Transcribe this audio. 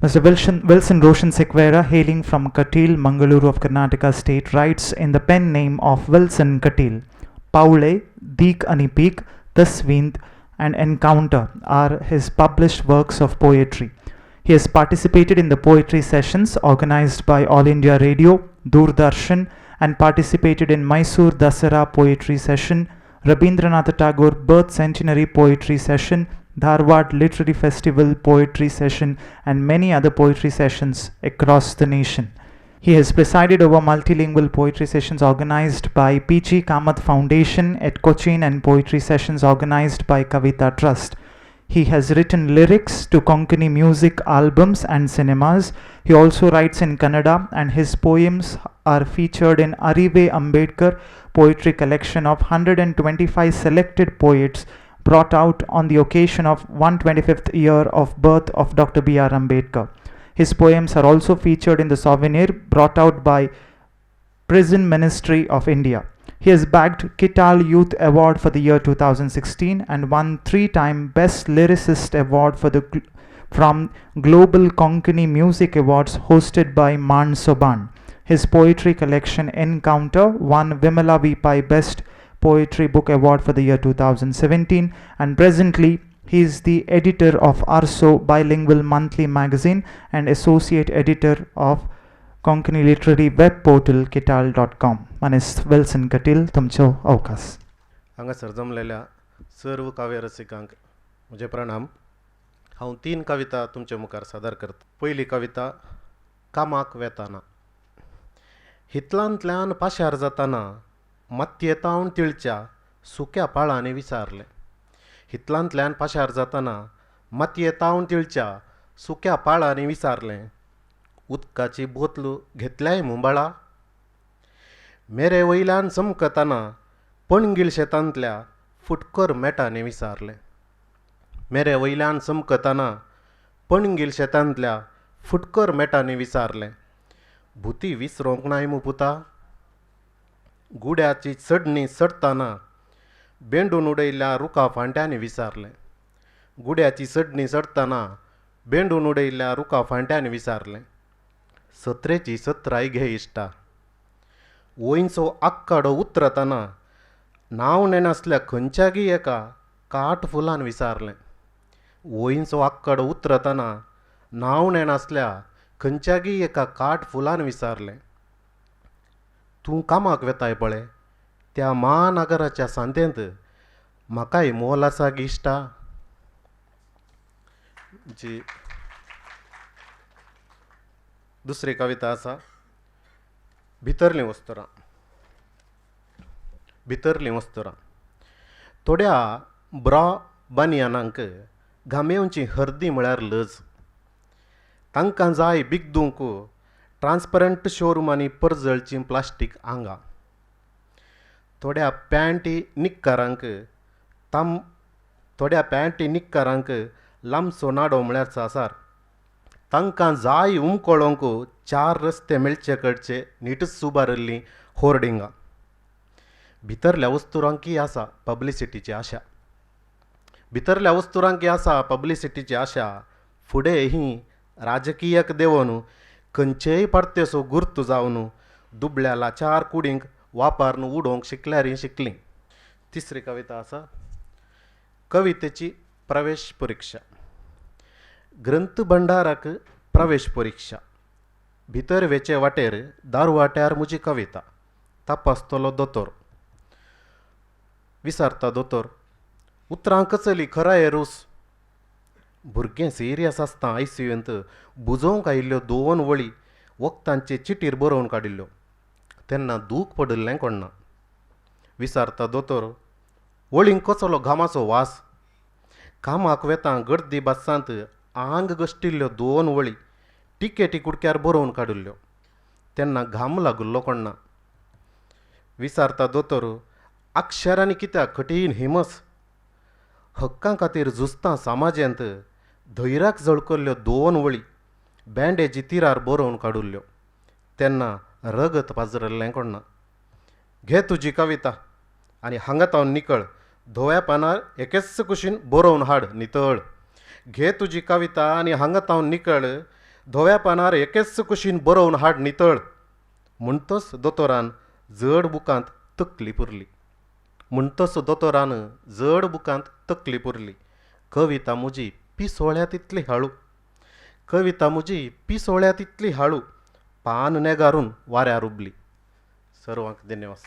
Mr. Wilson Roshan Sequeira, hailing from Kateel, Mangaluru of Karnataka state, writes in the pen name of Wilson Kateel. Paule, Deek Ani Peak, Taswind and Encounter are his published works of poetry. He has participated in the poetry sessions organized by All India Radio, Doordarshan, and participated in Mysore Dasara poetry session, Rabindranath Tagore Birth Centenary Poetry Session, Dharwad Literary Festival Poetry Session, and many other poetry sessions across the nation. He has presided over multilingual poetry sessions organized by P.G. Kamath Foundation at Cochin and poetry sessions organized by Kavita Trust. He has written lyrics to Konkani music albums and cinemas. He also writes in Kannada, and his poems are featured in Arive Ambedkar poetry collection of 125 selected poets brought out on the occasion of 125th year of birth of Dr. B.R. Ambedkar. His poems are also featured in the souvenir brought out by Prison Ministry of India. He has bagged Kittal Youth Award for the year 2016 and won 3-time Best Lyricist Award for the from Global Konkani Music Awards hosted by Man Soban. His poetry collection Encounter won Vimala V. Pai Best Poetry Book Award for the year 2017, and presently he is the editor of Arso Bilingual Monthly Magazine and associate editor of Konkani Literary web portal kittal.com. Manis Wilson Kateel, तुमचो अवकाश. हांगासर जमलेल्या सर्व काव्यरसिकांक म्हजें प्रणाम. हांव 3 कविता तुमचे मुखार सादर करता. पयली कविता कामाक वेताना. हितलांतल्यान पाशार जाताना मातयेतावन तिळच्या सुक्या पाळांनी विचारलें. हितलांतल्यान पाशार जाताना मातयेतावन तिळच्या सुक्या पाळांनी विचारलें, उदकाची बोतल घेतल्याय मुंबाळा. मेरे वयल्यान चमकताना पणगील शेतांतल्या फुटकर मेटांनी विचारलें. मेरे वयल्यान चमकताना पणगील शेतांतल्या फुटकर मेटांनी विचारलें, भुती विसरोंक नाय मू पुता. गुड्याची चडणी चडताना बेंडून उडयल्ल्या रुखा फांट्यांनी विचारलें. गुड्याची चडणी चडताना बेंडून उडयल्ल्या रुखा फांट्यांनी विचारलें, सत्रेची सत्राय घे इश्टा. वंयचो आक्काडो उतरताना नांव नेनासल्या खंयच्यागी एका काट फुलान विचारलें. वंयचो आक्काडो उतरताना नांव नेनासल्या खंयच्यागी एका काट फुलान विचारलें, तूं कामाक वेताय पळय त्या महानगराच्या सांतेंत म्हाकाय मोल आसा गी इश्टा. जी दुसरी कविता आसा भितरलीं वस्तुरां. भितरलीं वस्तुरां. थोड्या ब्रा बानयानांक घामेवची हर्दी म्हळ्यार लज. तांकां जाय बिगदूंक ट्रान्सपरंट शोरुमांनी परजळचीं प्लास्टीक आंगां. थोड्या पॅन्टी निक्कारांक थोड्या पॅन्टी निक्कारांक लांबचो नाडो म्हळ्यार सासार. तांकां जाय उमकळोंक 4 रस्ते मेळचे कडचे नीटच उबारिल्लीं होर्डिंगां. भितरल्या वस्तुरांकय आसा पब्लिसिटीची आशा. भितरल्या वस्तुरांकय आसा पब्लिसिटीची आशा. फुडें ही राजकीयक देंवन खंयचेय पार्तेचो गुर्त जावन दुबळ्या लाचार कुडींक वापरून उडोवंक शिकल्यार शिकलीं. तिसरी कविता आसा कवितेची प्रवेश परिक्षा. ग्रंथ भंडाराक प्रवेश परिक्षा. भितर वेचे वाटेर दारवाट्यार म्हजी कविता तपासतलो दोतोर. विचारता दोतोर, उतरां कचली खराय रूस. भुरगें सिरियस आसता आयसीयूंत बुजोवंक आयिल्ल्यो 2 वळी वखदांचे चिटीर बरोवन काडिल्ल्यो तेन्ना दूख पडिल्लें कोण्णा. विचारता दोतोर, वळींक कसलो घामाचो वास. कामाक वेता गर्दी बसांत आंग गश्टिल्ल्यो 2 वळी टिकेटी कुडक्यार बरोवन काडिल्ल्यो तेन्ना घाम लागिल्लो कोण्णा. विचारता दोतोर, अक्षरांनी कित्याक कठीण हिमस. हक्कां खातीर झुजता समाजांत धैराक झळकल्ल्यो 2 वळी बँडेजी तिरार बरोवन काडिल्ल्यो तेन्ना रगत पाजरल्लें कोण्णा. घे तुजी कविता आनी हांगा तावन निकळ धव्या पानार एकेच कुशीन बरोवन हाड नितळ. घे तुजी कविता आनी हांगा तावन निकळ, धव्या पानार एकेच कुशीन बरोवन हाड नितळ. म्हणटच दोतोरान जड बुकांत तकली पुरली. म्हणटच दोतोरान जड बुकांत तकली पुरली. कविता म्हजी पिसोळ्या तितली हाळू, कविता म्हजी पिसोळ्या तितली हाळू, पान नेगारून वाऱ्यार उबली. सर्वांक धन्यवाद.